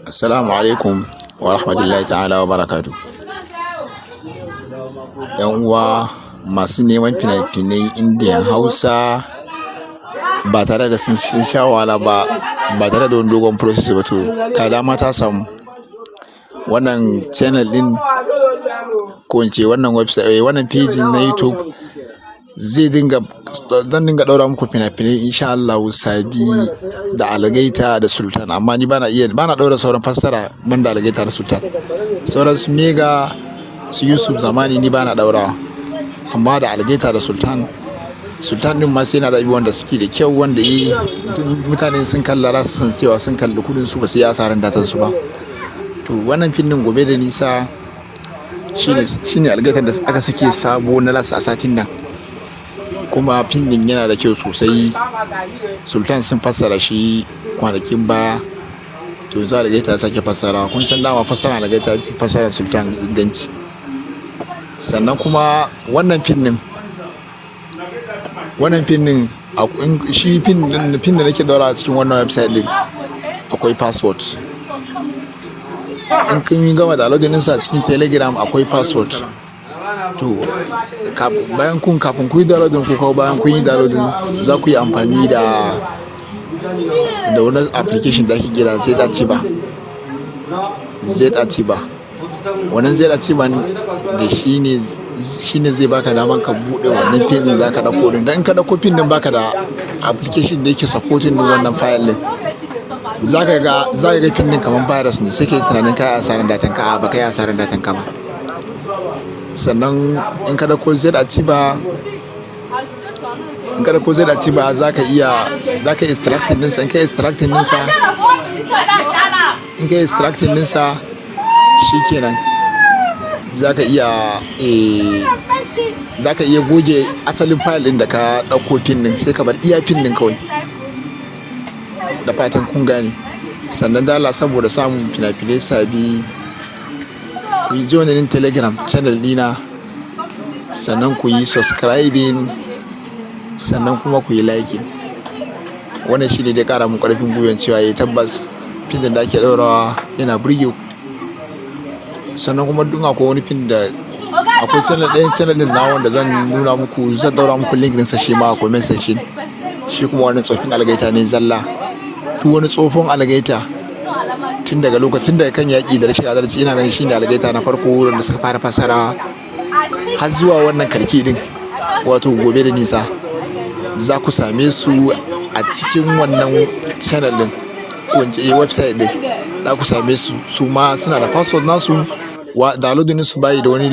Assalamu alaikum wa rahmatullahi ta'ala wa barakatu. ‘Yan uwa masu neman fina-finai Indian Hausa ba tare da sun sha wahala ba, ba tare da wani dogon process ba, to ka dama ta samu. Wannan channel ɗin, ko in ce wannan website, wannan page na YouTube zai dinga, zan dinga ɗaura muku fina-finai insha Allahu sabi da Algaita da Sultan. Amma ni bana iya, bana ɗaura sauran fassara banda Algaita da Sultan. Sauran su Mega, su Yusuf Zamani ni bana ɗaurawa. Amma da Algaita da Sultan, Sultan ɗin ma sai na zaɓi wanda suke da kyau, wanda mutane sun kalla za su san cewa sun kalli kuɗin su, ba su yi asarar datan su ba. To, wannan fim ɗin Gobe da Nisa shine Algaitan da aka sake sabo na last a satin nan. Kuma fim ɗin yana da kyau sosai. Sultan sun fassara shi kwanakin baya. To, yanzu Algaita ya sake fassara. Kun san dama fassarar Algaita yafi fassarar Sultan inganci. Sannan kuma wannan fim ɗin, shi fim da nake ɗaura a cikin wannan website ɗin akwai password. In kun yi gama downloading ɗinsa a cikin Telegram, akwai password. To, bayan kun, kafin ku yi downloading ko kuma bayan kun yi downloading, za ku yi amfani da wani application da ake kira ZArchiver. ZArchiver. Wannan ZArchiver da shine zai baka daman ka buɗe wannan fim ɗin da zaka ɗauko ɗin. Dan in ka ɗauko fim ɗin, baka da application da yake supporting ɗin wannan file ɗin, zaka ga fim ɗin kamar virus ne, sai ka yi tunanin ka yi asarar datan ka. A'a, ba ka yi asarar datan ka ba. Sannan in ka ɗauko ZArchiver, za ka extracting ɗinsa. In ka extracting ɗinsa, shikenan, za ka iya goge asalin file ɗin da ka ɗauko fim ɗin, sai ka bar iya fim ɗin kawai. Da fatan kun gane. Sannan da Allah, saboda samun fina-finai sabi, ku yi joining ɗin Telegram channel ɗina, sannan ku yi subscribing, sannan kuma ku yi liking. Wannan shine zai ƙara mun ƙarfin gwiwan cewa eh, tabbas fim ɗin da ake ɗaurawa yana burge ku. Sannan kuma duk akwai wani fim da akwai channel ɗayan, channel ɗin nawa wanda zan nuna muku, zan ɗaura muku link ɗinsa shi ma a comment section. Shi kuma wannan tsofin Algaita ne zalla. Duk wani tsofon Algaita tun daga lokacin daga kan Yaƙi da Rashin Adalci, ina ganin shine Algaita na farko wurin da suka fara fassara, har zuwa wannan karki ɗin, wato Gobe da Nisa. Za ku same su a cikin wannan channel ɗin, ko in ce website ɗin. Za ku same su, su ma suna da password nasu. Wa downloading su bayi da wani